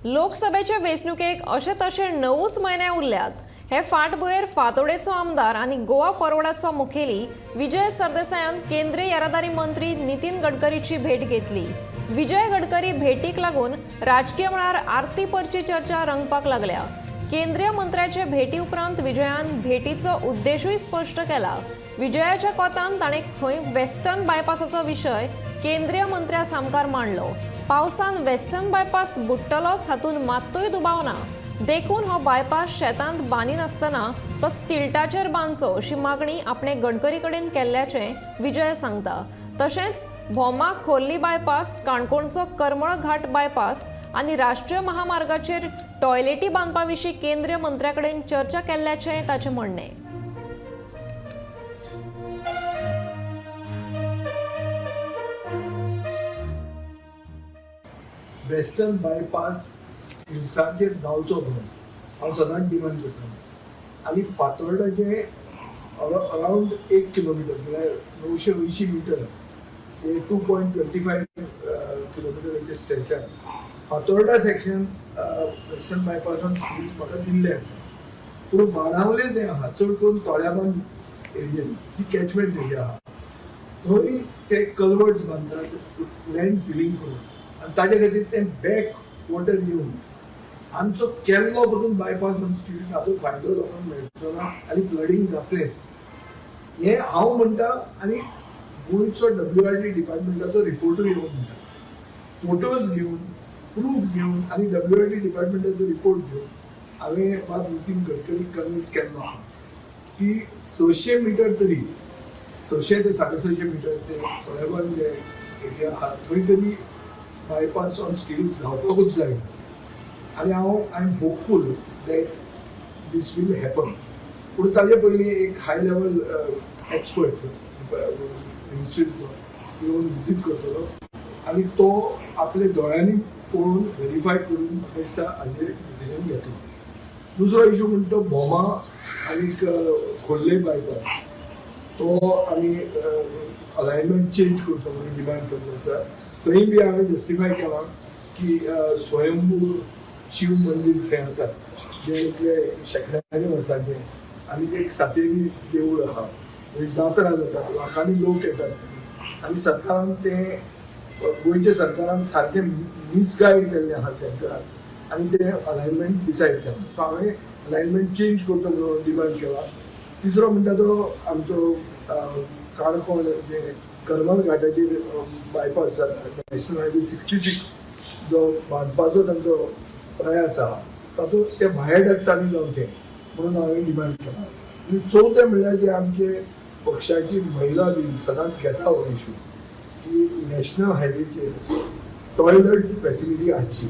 लोकसभेचे वेंचणुकेक अशे तशे 9च म्हयने उरल्यात. हे फाटभुंयेर फातोडेचो आमदार आनी गोवा फॉरवर्डाचो मुखेली विजय सरदेसायान केंद्रीय येरादारी मंत्री नितीन गडकरीची भेट घेतली. विजय गडकरी भेटीक लागून राजकीय मळार आरती परची चर्चा रंगपाक लागल्या. केंद्रीय मंत्र्याचे भेटी उपरांत विजयान भेटीचो उद्देशूय स्पश्ट केला. विजयाच्या कोतान ताणें खंय वेस्टर्न बायपासाचो विशय केंद्रीय मंत्र्या सामकार मांडलो. पावसान वेस्टर्न बायपास बुडटलोच हातूंत मात्तूय दुबाव ना, देखून हो बायपास शेतांत बांदिनासतना तो स्टिल्टाचेर बांदचो अशी मागणी आपणे गडकरी कडेन केल्ल्याचें विजय सांगता. तशेंच भोमा खोर्ली बायपास, काणकोणचो करमळ घाट बायपास आनी राष्ट्रीय महामार्गाचेर टॉयलेटी बांदपा विशीं केंद्रीय मंत्र्या कडेन चर्चा केल्ल्याचें ताचें म्हणणें. वेस्टर्न बायपास हिल्सांचेर जावचो म्हणून हांव सदांच डिमांड करतालो आनी फातोर्डाचे अरावंड 1 किलोमिटर म्हळ्यार 980 मिटर हे 2.25 किलोमिटराचे स्ट्रेचार फातोर्डा सेक्शन वेस्टर्न बायपासान स्टिल्स म्हाका दिल्लें आसा. पूण बाणावले जें आहा चड करून तोळ्याबांद एरियेन जी कॅचमेंट एरिया आहा थंय ते कलवर्ट्स बांदतात लँड फिलींग करून आनी ताजे खातीर तें बॅक वॉटर येवन आमचो केल्लो पसून बायपास ऑन स्टिल्ट हाचो फायदो लोकांक मेळचो ना आनी फ्लडींग जातलेंच हें हांव म्हणटा. आनी गोंयचो WRT डिपार्टमेंटाचो रिपोर्टूय येवन म्हणटा, फोटोज घेवन प्रूफ घेवन आनी WRT डिपार्टमेंटाचो रिपोर्ट घेवन हांवें बाब नितीन गडकरीक कन्विन्स केल्लो आहा की 600 मिटर तरी 600 ते 650 मिटर ते तोळ्याबांद जे एरिया आहा थंय तरी बायपास ऑन स्टिल्ट जावपाकूच जाय. आनी हांव I am hopeful that this will happen. पूण ताजे पयलीं एक हाय लेवल एक्सपर्ट मिनिस्ट्रींतलो येवन विजीट करतलो आनी तो आपल्या दोळ्यांनी पळोवन व्हेरीफाय करून म्हाका दिसता हाजेर डिसिजन घेतलो. दुसरो इशू म्हणटा तो भोमा आनी खोर्ले बायपास, तो आमी अलायनमेंट चेंज करचो म्हणून डिमांड केल्लो आसा. थंय बी हांवें जस्टिफाय केलां की स्वयंभू शिव मंदीर थंय आसा जें इतले शेंकड्यांनी वर्सांचें आनी एक सातेरी देवूळ आहा, थंय जात्रा जाता, लाखांनी लोक येतात आनी सरकारान तें गोंयच्या सरकारान सारकें मिसगायड केल्लें आहा सेंटरान आनी तें अलायनमेंट डिसायड केलां. सो हांवें अलायनमेंट चेंज करचो म्हणून डिमांड केला. तिसरो म्हणटा तो आमचो काणकोण जे करमल घाटाचेर बायपास जाता, नॅशनल हायवे 66 जो बांदपाचो तांचो प्रयास आहा तातूंत ते व्हायडक्टांनी जावचें म्हणून हांवें डिमांड केला. आनी चवथें म्हणल्यार जे आमचे पक्षाची महिला दिन सदांच घेता हो इशू की नॅशनल हायवेचेर टॉयलट फॅसिलिटी आसची.